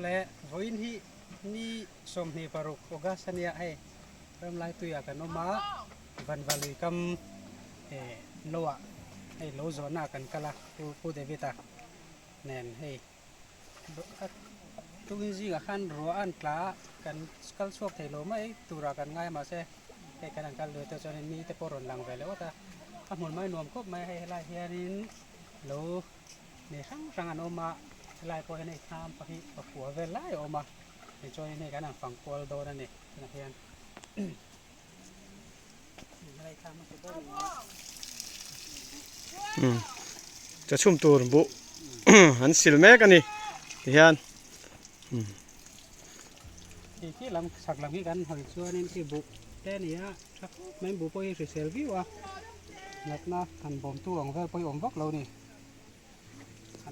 Awle, vawiin hi ni 26 August a nia hei Ramlaituia kan awm a, Vanvalui kam lo ah hei lo zawhna ah kan kal a Pu David-a nen hei Tukin zingah khan ruah a an tla a, kan kal chhuak thei lo mai turah kan ngai a mahse hei kan han kal lui te chuanin mi te pawh rawn lang ve leh awt a, a hmun mai nuam khawp mai a hei helai hianin lo nei hrang hrang an awm a, helai pawh hian hei thlam pahnih pakua vel lai a awm a tichuanin hei kan han fang kual dawn a ni tunah hian helai thlam hmasa ber a ni a. Chachhum tur buh an sil mek a ni tihian. Khi khi lam chhak lam hi kan hawi chuanin khi buh te a ni a tha khawp mai buh pawh hi hrisel viau a natna han bawmtu ang vel pawh hi awm vak lo a ni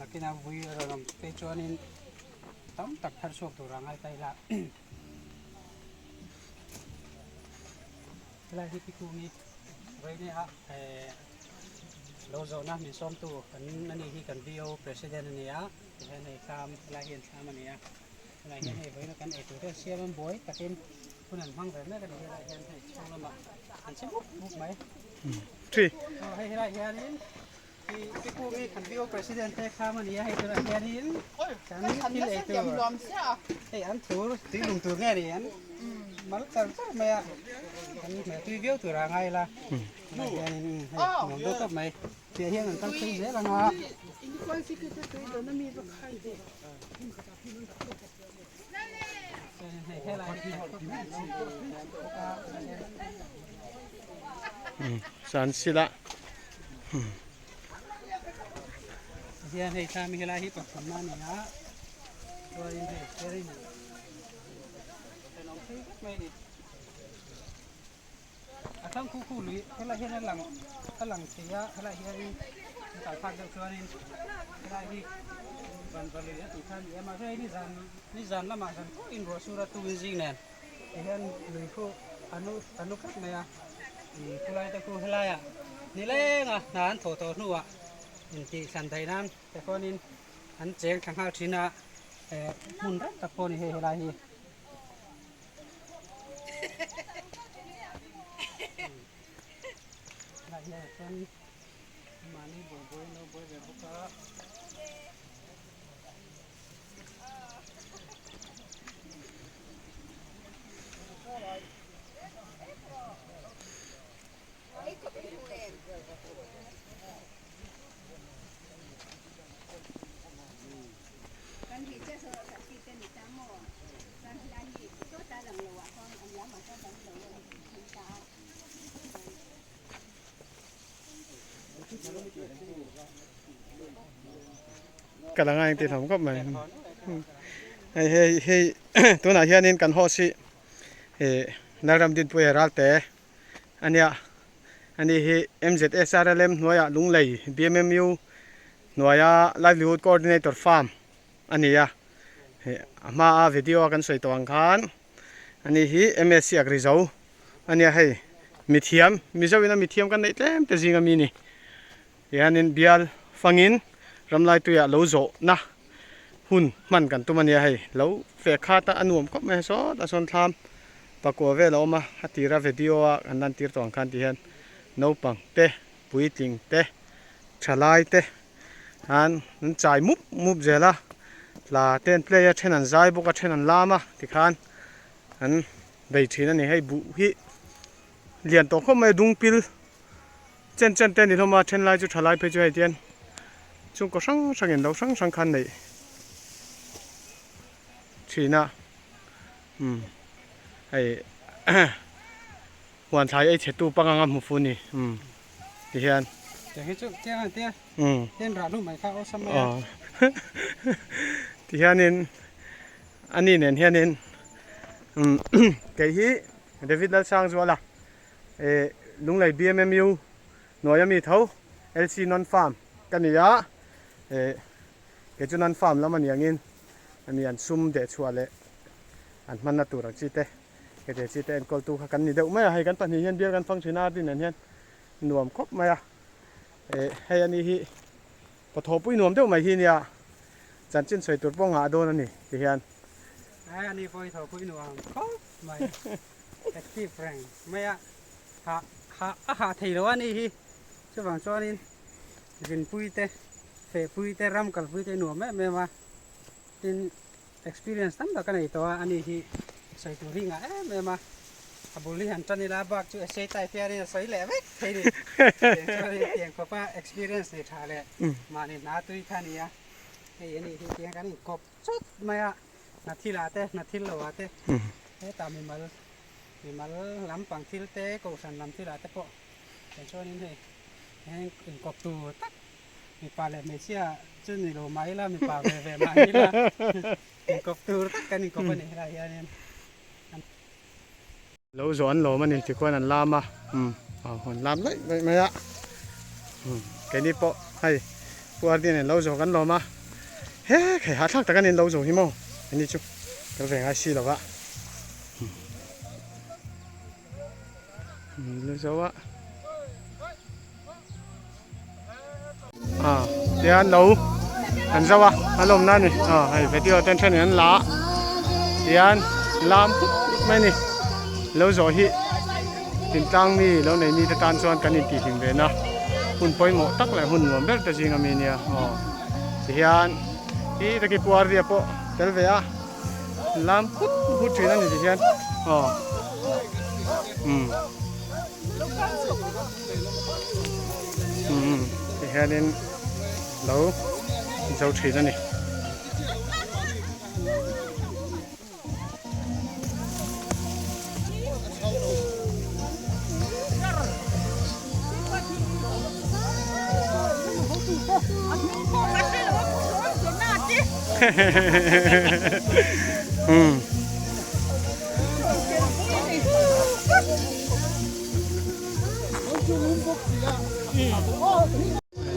nakinah vui a rawn awm phei chuanin tam tak thar chhuak tur a ngai ta ila helai hi pikungi vawiin a eh lo zawhna min sawmtu kan ani hi kan VO president a ni a tihian hei thlam helai hian thlam a ni a. Tunah hian hei vawiina kan eitur te siam an buai takin hun an hmang ve mek a ni helai hian hei chhung lamah an che mup mup mai. Thi. Aw hei helai hianin i pi kungi kan VO president te kham a ni a hei tunah hianin kan thil eitur hei an thur tui lum tur nge ni an mal char char mai a kan hmel tui viau tur a ngai ila tunah hianin hei nuam deuh tawp mai. Piah hian an kal phei zel ang a. San sila. Hian hei thlam hi helai hi pathum a ni a chuanin hei steering thenawm phei vek mai a ni. A thlang khu khu lui helai hian a lang a lang thei a helai hianin a kal phak deuh chuanin helai hi van va lui a tih kha a ni a mahse hei nizan nizan lamah zan pawhin ruah sur a tuin zing nen ti hian lui khu a nu a nu khawp mai a ih khulai te khu helaiah nileng a hna an thawh tawh hnuah intih thlan daih nan te khuanin an cheng thla nghal thin a eh hmun reng tak pawh a ni hei helai hi. Ka la ngai tih hlawm khawp mai hei hei hei tunah hianin kan host hi ih Lalramdinpuia Ralte a nia ani hi MZSRLM hnuaiah Lunglei BMMU hnuaia Livelihood Coordinator Farm a ni a hei a hma a video a kan sawi tawh ang khan ani hi MSc Agrizo a nia hei mithiam Mizo in a mithiam kan neih tlem te zing ami ni tihianin bial fangin ramlai tuiah lo zawh na hun hman kan tum a nia hei lo feh khat a a nuam khawp mai a sawt a sawn thlam pakua vel a awm a a tira video a kan lan tir tawh ang khan tihian naupang te puitling te thalai te. an an chai mup mup zel a tla te an play a then an zai bawk a then an lam a tikhan an bei thin a ni hei buh hi lian tawh khawp mai a dung pil chen chen te a ni hlawm a then lai chu tha lai phei chu hei tian chhungkaw hrang hrang in lo hrang hrang khan neih thin a umm hei Huan thlai ei chhe tu pangang a hmu fu ni umm ti hian. Tiang hi chu tiang an tia tian rah hnu mai kha awlsam mai a. Ti hianin a ni nen hianin umm kei hi David Lalsangzuala eh Lunglei BMMU hnuaia mi tho LC Non Farm ka ni a eh kei chu Non Farm lam a ni angin ani an sum dehchhuah leh an hmanna tur ang chi te. Hetiang chi te enkawl tu kha kan ni deuh mai a, hei kan pahnih hian bial kan fang thin a Ardin nen hian nuam khawp mai a, eh hei ani hi pathawh pui nuam deuh mai hi nia chanchin sawi tur pawh ngah dawn a ni ti hian. Ai ani pawh hi thawhpui nuam khawp mai active reng mai a hah hah a hah thei lo a ni hi chuvang chuanin zinpui te fehpui te ram kalpui te nuam em em a tin experience tam tak a nei tawh a ani hi sawi tur hi ngah em em a a bul hi han tan ila bak chu essay type hianin a sawi leh vek thei ni tiang chuanin tiang khawpa experience nei tha leh mahni hna tui kha a ni a hei ani hi tiang kan inkawp chawt mai a hna thil ah te hna thil lo ah te hetah mimal mimal lampang thil te kohhran lam thil ah te pawh tiang chuanin hei heng inkawp tur tak mipa leh hmeichhia chu ni lo mah ila mipa ve ve mah ila inkawp tur tak kan inkawp a ni helaiah hianin. Lo zawh an lawm a ni tikhuan an lam a umm an lam laih laih mai a umm keini pawh hei Pu Ardi nen lo zawh kan lawm a he hei hahthlak tak a ni an lo zawh hi maw keini chu kal ve ngai si lo va umm lo zawh a tian lo an zo a a lawmna a ni aw hei video ten thenin an la a tian lam put put mai a ni lo zawh hi tintlang mi lo nei mi te tan chuan kan intihhlim ve na hun pawimawh tak leh hun nuam ber te zing ami nia aw tihian hi taki puar ria pawh tel ve a lam put put thin a ni tihian aw umm. Umm ti hianin lo zo thin a ni. Umm.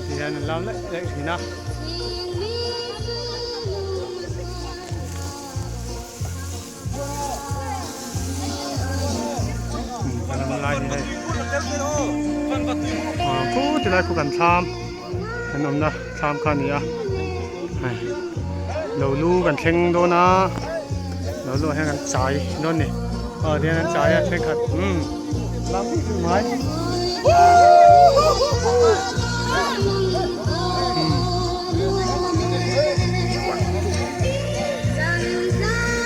Ti hian an lam laih laih thin a. Kan lam lai hi hei. Khu ti lai khu kan thlam kan awmna thlam kha a ni a. Hei lo lu kan thleng dawn a lo lu ah hian kan chai dawn a ni aw tihian an chai a thenkhat umm lam mai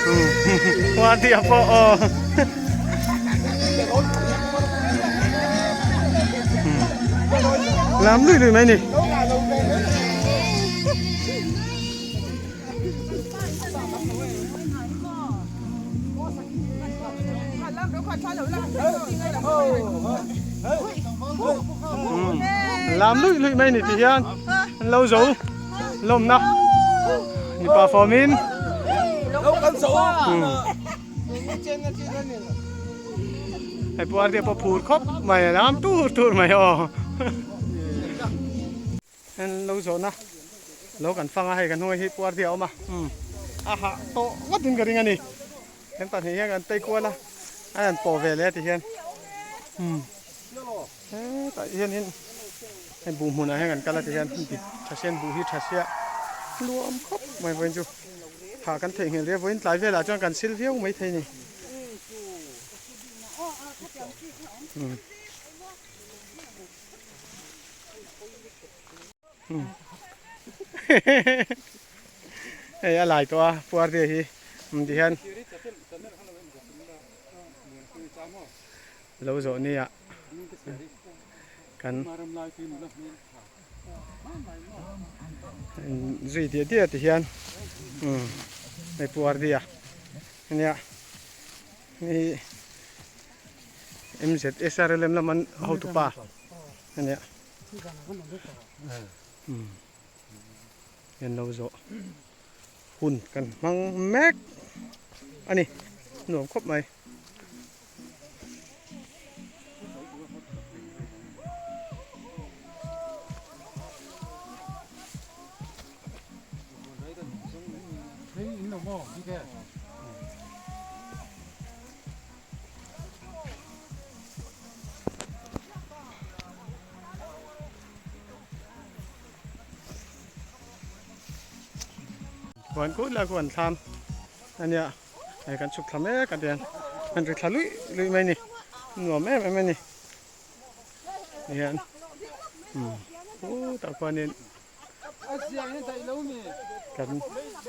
umm hoa tia pawh aw lam lui lui mai a ni. Lam luih luih mai ni ti hian an lo zo lawmna mipa fawmin hei puar te pawh phur khawp mai a lam tur tur mai aw. An lo zawhna lo kan fang a hei kan hnungah hi puar te a awm a umm a hah tawh ngawt in ka ring a ni kan pahnih hian kan tei kual a a han pawh ve leh a ti hian umm hetah hianin hei buh hmunah hian kan kal a ti hian dik tha sian buh hi tha sia nuam khawp mai vawiin chu hah kan theihnghilh riau vawiin tlai velah chuan kan sil viau maithei a ni umm. Hei a lai tawh a puar te hi ti hian lo zawh ni ah kan zui diah diah ti hian hei puar dia ania hei MZSRLM lam an hotupa ania en lo zawh hun kan hmang mek ani nuam khawp mai. Huan kut lah khu an thlam a nia. Hei kan chhuk thla mek a tihian kan ri thla luih luih mai a ni nuam em em a ni tihian umm khutah khuanin kan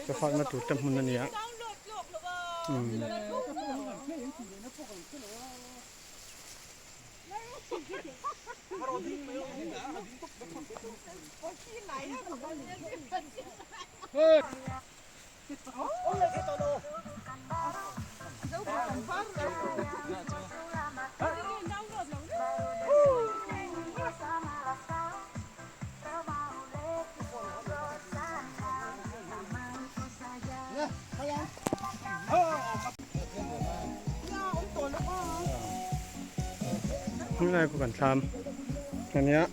chawfakna tur te hmun a ni a umm. Hming lai pawh kan thlam a nia.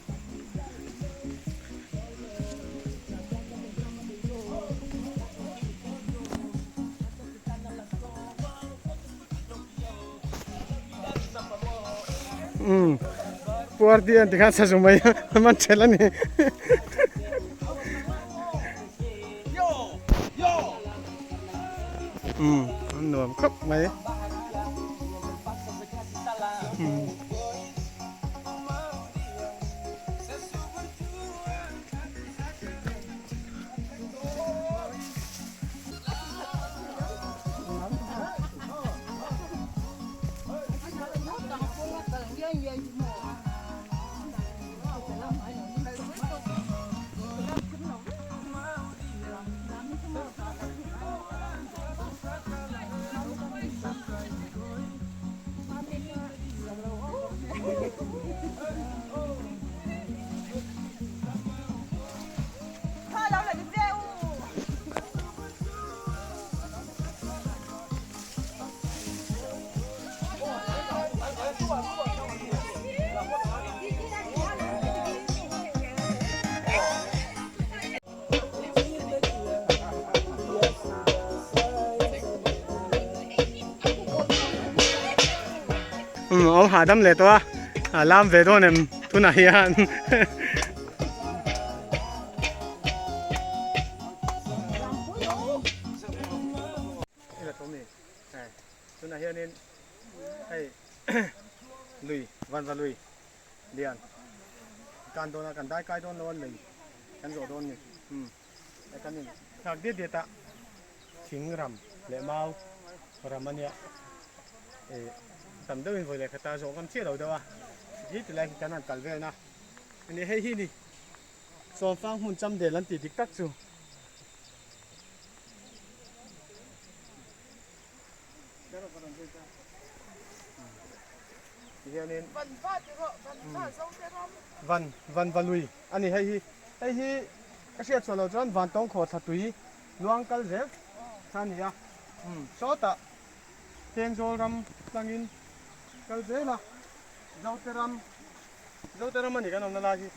Umm puar tih an tikhan sazu mai a man ṭhelh a ni. Umm an nuam khawp mai. Umm. Umm awm hahdam leh tawh a a lam ve dawn em tunah hian. Tunah hianin hei lui vanva lui lian kan dawn a kan dai kai dawn lo a lei kan zawh dawn ni umm hei kan in nghak diat diat a thing ram leh mau ram a nia ih tam deuhin vawi leh khat a zawh ngam chiah lo deuh a ti tilai khi kan han kal vel na a ni hei hi ni sawmfang hmun cham del an tih dik tak chu. Tihianin van van va lui a ni hei hi hei hi ka hriat chhuah loh chuan van tawng khaw thla tui luang kal zel kha a ni a sawtah Thenzawl ram tlangin kal zel a Zote ram Zote ram a ni kan awmna lai hi.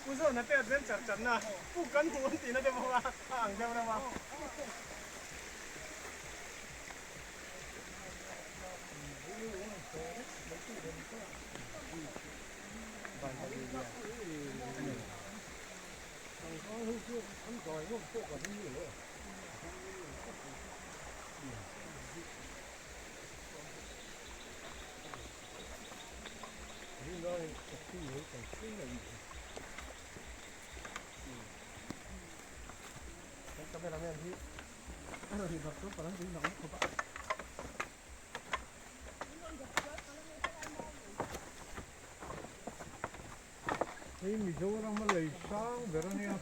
U zawhna te adventure channa puk kan hmuh an tihna te pawh a ang deuh reuh a. Hei Mizoram a lei sang ber a nia.